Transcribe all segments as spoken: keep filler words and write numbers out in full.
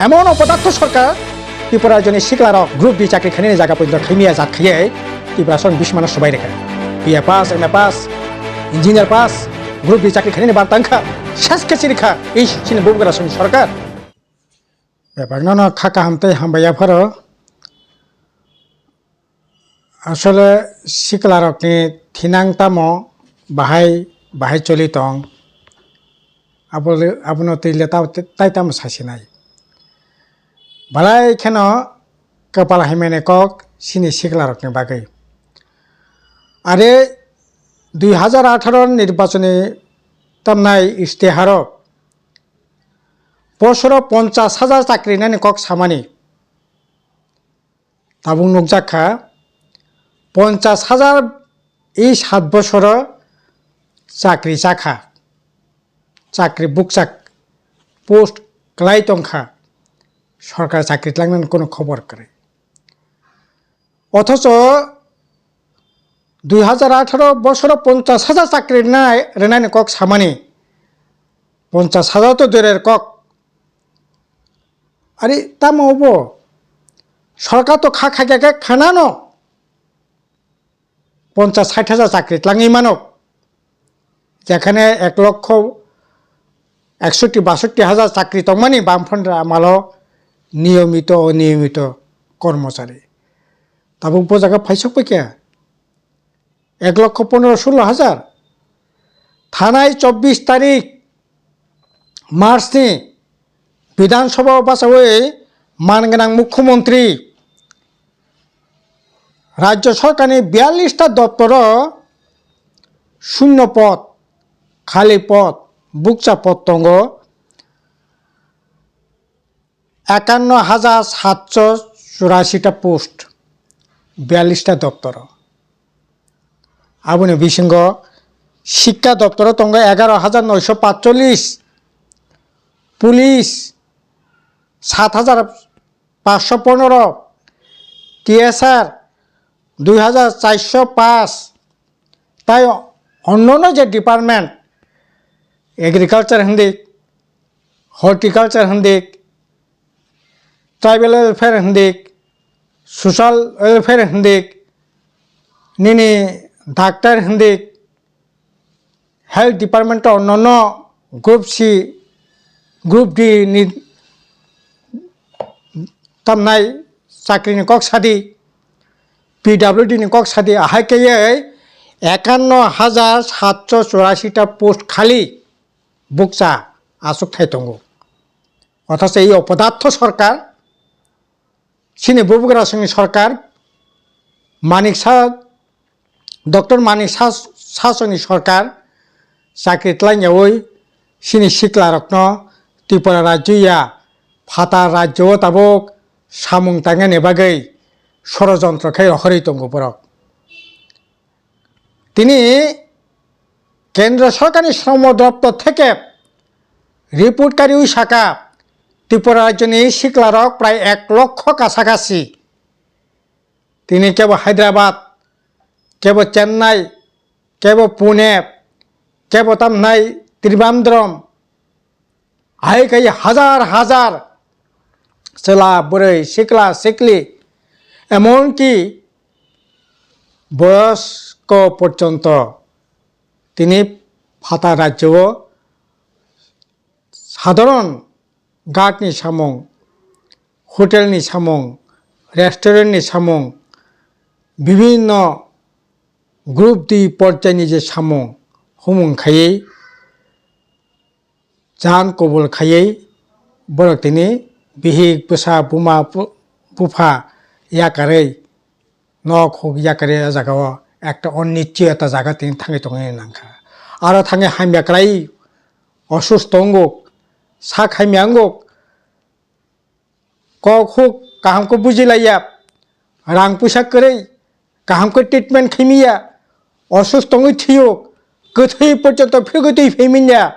Emon opodatho sorkar, Tripura rajyoni siklarok group D chakri khainani jaga poito khaimiya jat khaiye Tripura son bismano sobai rekha. B A pass, M A pass, engineer pass, group D chakri khainani bar tangkha, ses khe chirikha, ish, chini bubagra soni sorkar. Bebakno no kha kaham tei hambai yapharo. Asole siklarokni thinang tamo bahai bahai choli tong, abo le, abono twi le ta-, tai tamo sasinai. Balai kheno kwpal haimani kok sini siklarokni bagwi. Are dui hazar atharo nirbachoni tamnai istiharo bosoro ponchas hajar chakri nani kok samani. Tabuk nukjak kha, ponchas hajar i sat bosoro chakri chakha, chakri bukchak post kwlai tongkha, sorkar chakri tlangnani kono khobor kwrwi. Othocho dui hazar atharo bosoro ponchas hajar chakri rinai, rinani kok samani, ponchas hajar to durer kok. Ari tamo obo? Sorkar to kha khaikha khe khanano ponchas sait hajar chakri tlangwi mano. Jekhane ek lokho eksotti basotti hajar chakri tongmani Bamfront amalo niyomito oniyomito kormochari. Tabuk bo jaga phaisok paikha. Ek lokho pondro sulo hajar. Thanai chobbish tarik March ni Bidhan Sabha o bachawi man gwnang Mukhyamantri Rajya Sarkarni biyallish ta doptoro shunyo pod, khali pod, bukcha pod tongo. Ekanno hajar satso churasi ta post, biyallish ta doptoro. Aboni bisingo Shikka doptoro tongo egaro hajar noisho patchollish, Police sat hajar paanch sho pondro, T S R dui hajar char sho paanch, tai onnono je department, agriculture hindik, horticulture hindik, tribal welfare hindik, social welfare hindik, nini doctor hindik, health department o nono group C, group D ni tamnai chakri ni kok sadi, P W D ni kok sadi, ahai khe ekanno hajar satso churasi ta post khali bukcha aswk thai tongo. Othocho ei opodatho sorkar, chini bubagra songni sorkar, Manik Sa-, Doctor Manik Sa-, Sasongni sorkar chakri tlainyawi chini siklarokno Tripura rajyo ya phatar rajyo o tabuk samung tangnani bagwi sorojontro khe rohorwi tongo borok. Tini Kendra Sorkarni Shromo Doptor theke report kariwi saka, Tripura rajyoni siklarok prai ek lokho kasakasi. Tini kebo Hyderabad, kebo Chennai, kebo Pune, kebo tamnai Trivandrum, hai khai hajar hajar chwla bwrwi sikla sikli, emonki boyosko porjonto tini phatar rajyo o sadharon guard ni samung, hotel ni samung, restaurant ni samung, bibhinno group D porjai ni je samung humung khaiwi, jan kobol khaiwi borok tini bihik bwsa buma bu-, bupha yakarwi nok huk yakarwi o jaga o ekta onischiyota jaga tini thangwi tongwi nangkha. Aro thangwi hamya kwlai osusto wnguk, sak hamya wnguk, kok huk kaham khe bujilaiya, rang puisa kwrwi kaham khe treatment khaimiya, osusto wngwi thwio, kwthwi porjonto phirgwi twi phaimanya.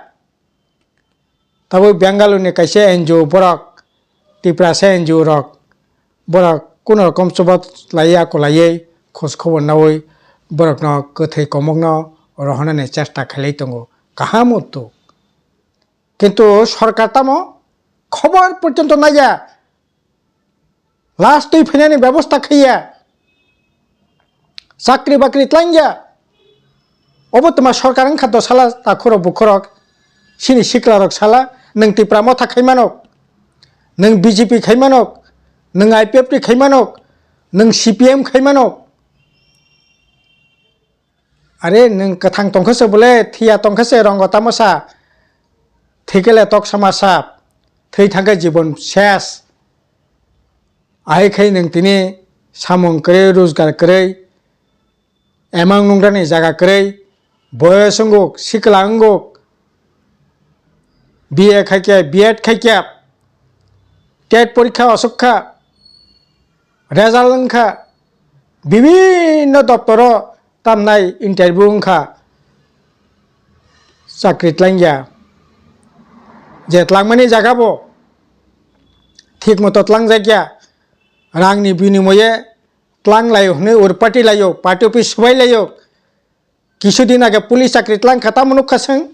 Tabuk Bengaluru ni kaisa N G O borok, Tiprasa N G O rok, borok kuno rokom chuba laiya kulaiwi khoj khobor nawi borokno kwthwi komokno rohornani chesta khailai tongo. Kaham uttuk. Kintu sorkar tamo khobor porjonto naiya. Last twi phainani bebosta khaiya. Chakri bakri tlangya. Obo twma sorkar wngkha do sala takhurok bukhurok. Sini siklarok sala, nwng Tipra Motha khaimanok, nwng B J P khaimanok, nwng I P F T khaimanok, nwng C P M khaimanok. Are nwng kwthang tongkha se bole, thiya tongkha se rongo tamo sa, thikele tok sama sa, thwi thangkhe jibon ses. Ahai khai nwng tini samung kwrwi, rojgar kwrwi, emang nungrani jaga kwrwi, boyos wnguk, sikla wnguk, B A khaikhe, B Ed khaikhe, tet porikha osok kha, result wngkha, bibinno doptoro tamnai interview wngkha, chakri tlangya. Je tlangmani jaga bo thik moto tlangjakya, rangni binimoye tlang laio hwnwi urpati laio, party office swbai laio. Kisu din age police chakri tlang kha, tamo nukha chwng,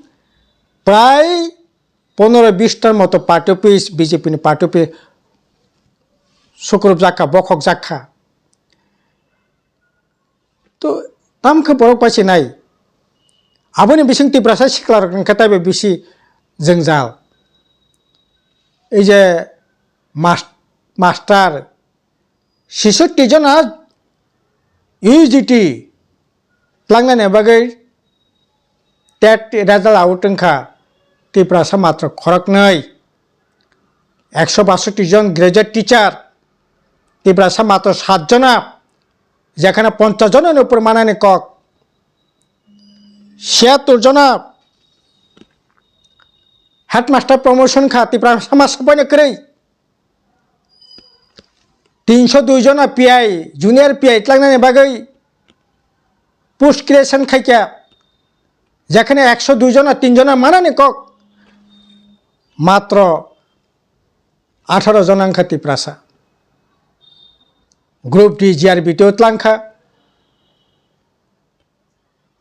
prai pondro bis tar moto party office, B J P ni party office sukrupjak kha, bokhokjak kha. To, tam khe borok bai se nai. Aboni bising Tiprasa siklarok wngkha taibo bisi jwngjal. Ei je mas-, master, sisoti jona U G T tlangnani bagwi tet result out wngkha Tiprasa matro khoroknwi. Ekso basoti jon graduate teacher, Tiprasa matro sat jona, jekhane ponchash jonani upor manani kok. Siyattor jona headmaster promotion kha Tiprasa ma sabaino kwrwi. Tinsho dui jona P I, junior P I tlangnani bagwi post creation khaikha, jekhane ekso dui jona tin jona manani kok, matro atharo jona wngkha Tiprasa. Group D G R B T o tlangkha.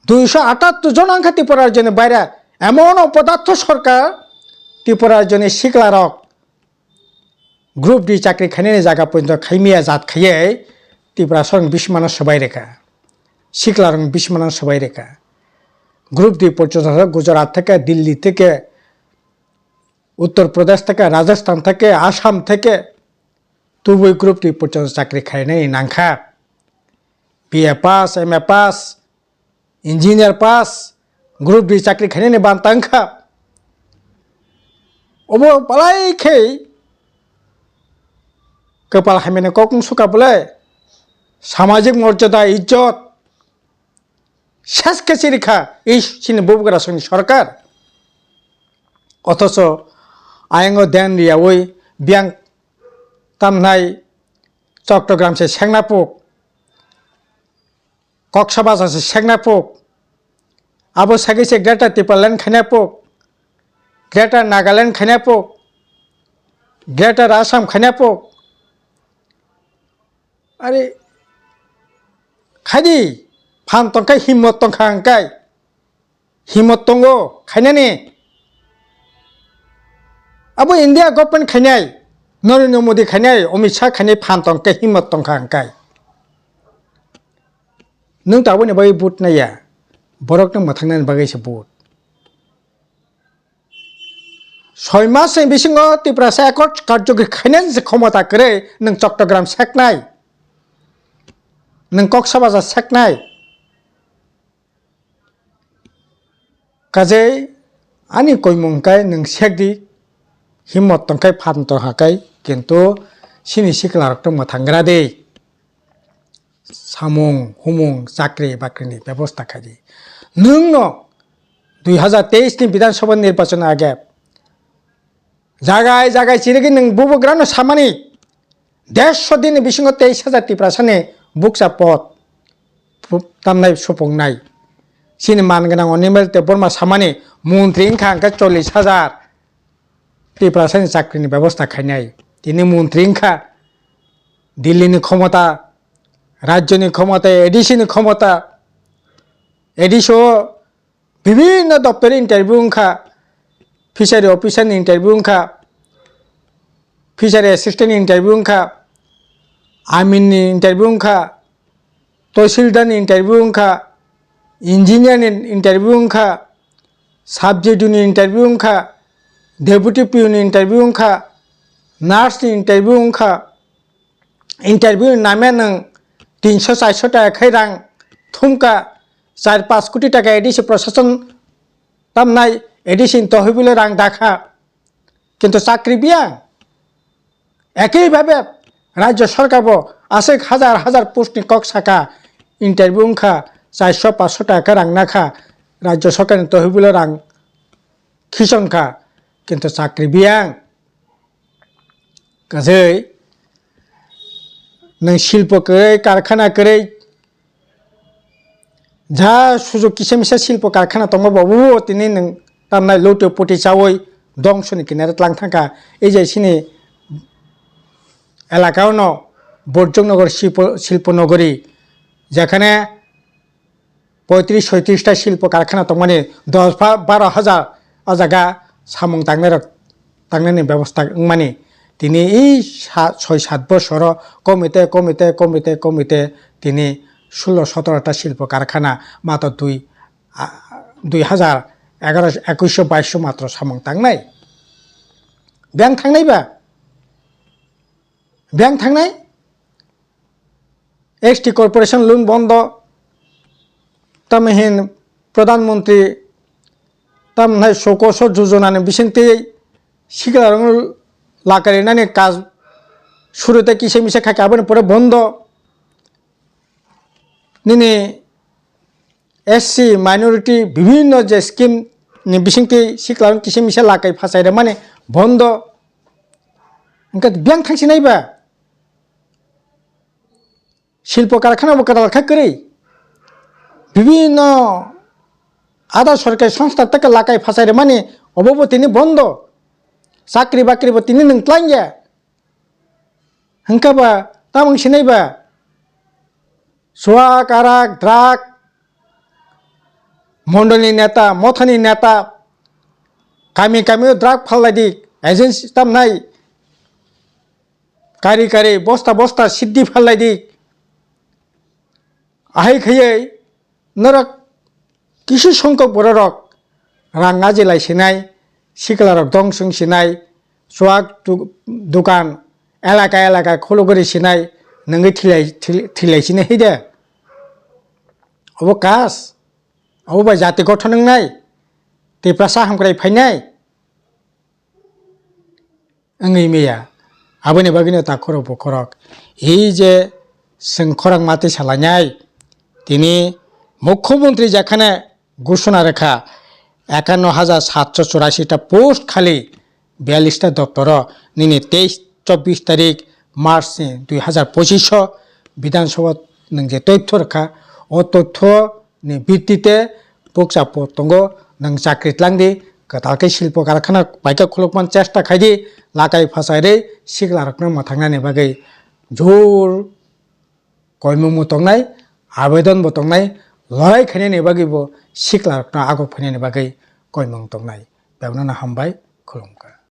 Duisho atattor jon wngkha Tripura rajyoni baire, emon opodartho sorkar Tripura rajyoni siklarok group D chakri khainani jaga poito khaimaya jat khaiye Tripura sorong bismano swbai rwkha, siklarok bismano swbai rwkha. Group D porjonto Gujarat theke, Delhi theke, Uttar Pradesh theke, Rajasthan theke, Assam theke tubui group D porjonto chakri khainani nangkha. B A pass, M A pass, engineer pass, group D chakri khainani banta wngkha. Obo balai khe kwpal hamyani kok wng suka bole, samajik morjada, ijjot ses khe chirikha ei chini bubagrasongni sorkar. Othocho ayang o dyan riyaui biyang tamnai Chottogram se Sengnapuk, Koksa Bazar se Sengnapuk, abo sagwi se Greater Tipraland khainapuk, Greater Nagaland khainapuk, Greater Assam khainapuk. Are khaidi phan tongkha, himmot tongkha hwnkai. Himot tongo khainani. Abo India government khainai, Narendra Modi khainai, Amit Shah khainai phan tongkhe himot tongkha hwnkai. Nwng taboni bagwi vote naiya, borokno mwthangnani bagwi se vote. Soi mas ni bisingo Tiprasa Accord karjokri khainani se khomota kwrwi nwng Chottogram seknai, nwng Koksa Bazar seknai. Kajei ani koimung kai nwng sekdi, himmot tongkai phan tongha kai, kintu sini siklarok tongma thangra de. Samung, humung, chakri bakri ni bebosta khaidi. Nwng no dui hazar teis ni Bidhan Sabha nirbachon age jagai jagai chirigwi nwng bubagrano samani, dersho din ni bisingo teis hazar Tiprasani bukcha pod pu-, tamnai supungnai. Chini man gwnang Animal Debbarma samani montri wngkha hwnkhe chollish hazar Tiprasani chakrini bebosta khainai. Tini montri wngkha, Delhi ni khomota, rajyoni khomota, A D C ni khomota, A D C o bibhinno doptore interview wngkha, fishery officer ni interview wngkha, Fishery Assistant ni interview wngkha, Army ni interview wngkha, Tahsildar ni interview wngkha, Engineer ni interview wngkha, Sub J D ni interview wngkha, Deputy P O ni interview wngkha, Nurse ni interview wngkha, interview ni name nwng tinso charso taka khai rang thumkha, char panch koti taka A D C proshashan tamnai, A D C ni tohibilo rang dakha, kintu chakri biyang. Ekei bhabe rajyo sarkar bo aswk hazar hazar post ni kok saka, interview wngkha, charso panchso taka rang nakha, rajyo sarkar ni tohibilo rang khichongkha, kintu chakri biyang. Kwchwi nwng silpo kwrwi, karkhana kwrwi, ja sujuk kisa misa silpo karkhana tongma bo, bo tini nwng tamnai luti puti chawi dongsoni kinaro tlang thangkha. Ei je sini elaka ono Borjong Nogor silpo, silpo nogori, jekhane poitris soitris ta silpo karkhana tongmani, dos ba baro hajar o jaga samung tangnai rok, tangnani bebosta wngmani. Tini ei sa-, soi sat bosoro komite, komite, komite, komite tini sullo sotoro ta silpo karkhana, matro dui, a, dui hajar egaro, ekuish baish matro samung tangnai. Biyang thangnai ba? Biyang thangnai? S T corporation loan bondo, tamo hin Pradhan Mantri, tamo hai Sokosor Jojona ni bisingtwi sikla rok lakai rinani kaj suru tei kisa misa khaikha, aboni pore bondo. Nini S C minority bibhinno je scheme ni bisingtwi sikla rok kisa misa lakai phasai rwmani bondo. Hwnkhe biyang thangsinai ba? Silpo karkhana bo kwtal kha kwrwi. Bibhinno adha sorkari songstha taka lakai phasai rwmani, obo bo tini bondo. Chakri bakri bo tini nwng tlang ya. Hwnkhe ba tamung sinai ba? Suak, arak, drug, mondolni neta, mothani neta, kami kami o drug phallai di, agency tamnai, kari kari, bosta bosta siddi phallai di. Ahai khaiwi norok kisu songkok bororok rang ajilai sinai, sikla rok dong sung sinai, chuak du-, dukan elaka elaka khulugwi sinai, nungwi thilai, thil-, thilai sinai hai de. Obo kas, obo bai jati gothon wngnai, Tiprasa hamkrai phainai. Wngwi maya. Aboni bagwino takhorok bukhorok. Ei je chwng khorang matwi salainai, tini mukhyamantri jekhane ghosona rwkha, ekanno hajar satso churasi ta post khali, biyallis ta doptoro nini teis chobbish tarik March ni dui hajar pochish o Bidhan Sabha nwng je toitho rwkha, o toitho ni bittite bukcha po tongo, nwng chakri tlang di, kwtal khe silpo karkhana paikha khulukman chesta khai di, lakai phasai rwi sikla rokno mwthangnani bagwi jor koimung bo tongnai, abedon bo tongnai, lorai khainani bagwi bo sikla rokno aguk phainani bagwi koimung tongnai. Bebakno hambai, khulumkha.